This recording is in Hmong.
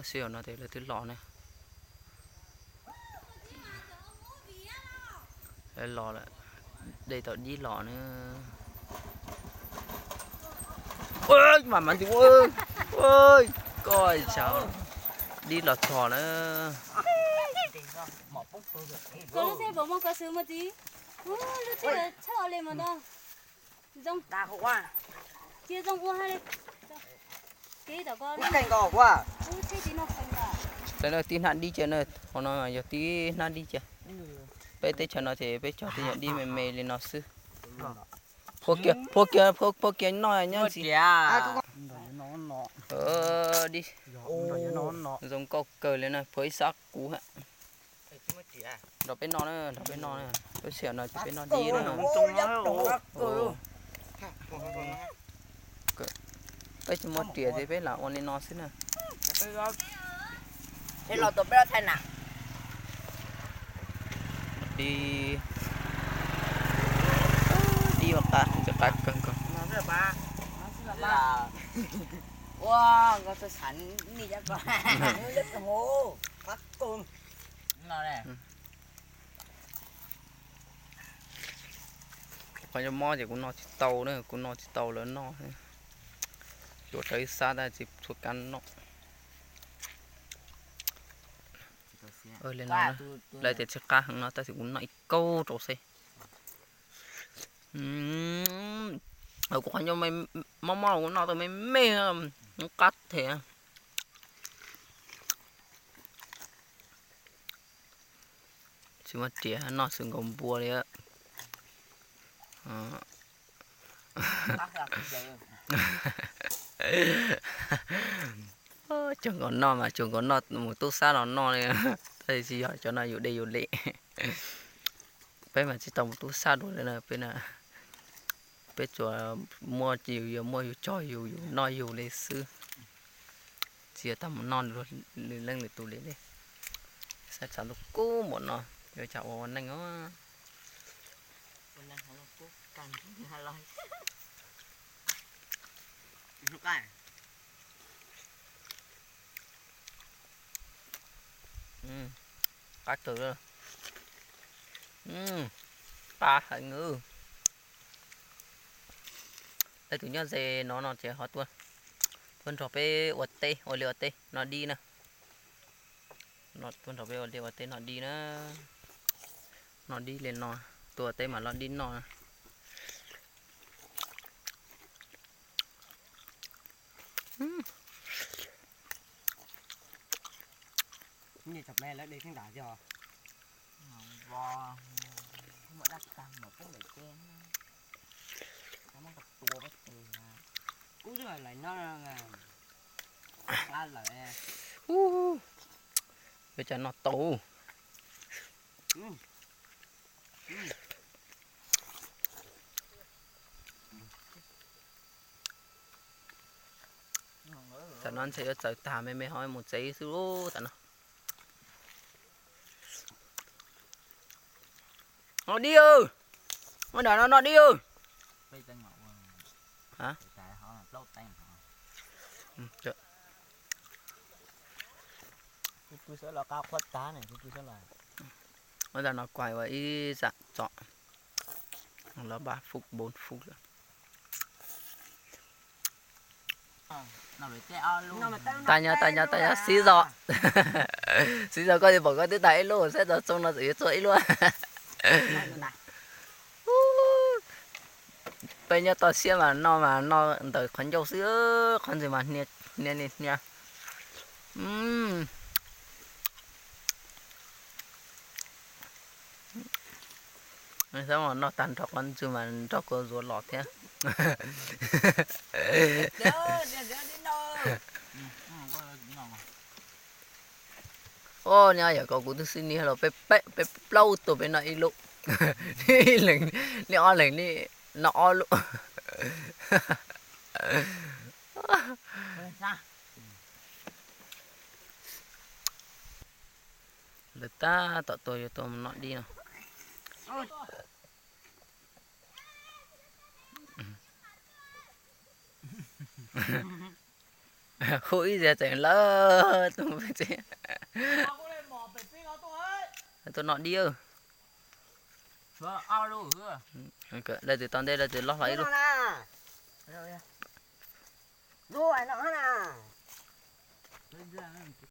Xwb no ces lawv twb los ne. Lawv los lawm, de tau dib los na. Mas mas ntws, koj tsav, dib los txog na. Tib hnab dib cia na, qhov no yog tib hnab dib cia. Peb teb chaws no ces peb cog tej yam dib me me li no xwb. Phua kiag, phua kiag, phua kiag noj nyob ntxiv. Dib zoo nkauj kawg li na, phua ib sab kuv ha. Nrog peb noj na, nrog peb noj na, lub sij hawm no ces peb noj dib na. Peb tsis muaj riam ces peb lam ua li no xwb na. Dib, dib ua qab, qab kawg nkaus. Qhov nyob mob ces kuv noj tsis tau na, kuv noj tsis tau lawv noj. Yuav rau ib sab tab tsis tshua kam noj. Li no, lawv tias tsis qab heev no tab sis kuv noj ib kaug rau xwb. Kuv qhov ncauj mob mob kuv noj tau me me, qab them. Tsis muaj riam noj xwm nkaus npua li. Tsuas nkaus noj mas tsuas nkaus noj mus tub sab los noj li, tab sis tsis yog cov no yus de yus li. Peb mas tsis tau mus tub sab dua li na, peb, peb tsuas muaj ces yus yuav muaj yus cog yus, yus noj yus li xwb. Tsis yog tau mus noj lwm leej lwm tus li li. Saib tshav ntuj kub npaum no, yuav tsam ua ua neej os. Qab kawg, qab heev. Leej twg nyob ze no no ces ho tuaj, tuaj nrog peb ua teb, ua liaj ua teb noj dib na. Tuaj nrog peb ua liaj ua teb noj dib na. Noj dib li no, tuaj ua teb mas noj dib noj na. Ub, yuav cas noj tau. Tam no ntshe yuav txawm tag me me ho mus tsev xwb tam no. Noj dib, ua nram no noj dib. Ua tam no kuv ua ib zam tso, los ba fub bon fub lawm. Tas nyo tas nyo tas nyo xib zos, xib zos koj yuav pom koj twb tas ib lub, saib tau txoog no txawm yuav txuag ib lub. Peb nyob toj siab mas noj mas noj ntawm qhov ncauj xwb, qhov ntxwg mas hnia li hnia. Noj tag nrho qhov ntxwg mas nrog kuv zuav los thiab. Os, nyob yog kom kuv twb xwb niag los peb plaub tug peb noj ib lub, nej ob leeg noj ob lub. Lawv tab tom tuaj yuav tuaj mus noj dib no. Hu ib zaug tseem lawv tus pem tsev. Tuaj noj dib. Lawv tus tau ntej, lawv tus loj hlo ib lub.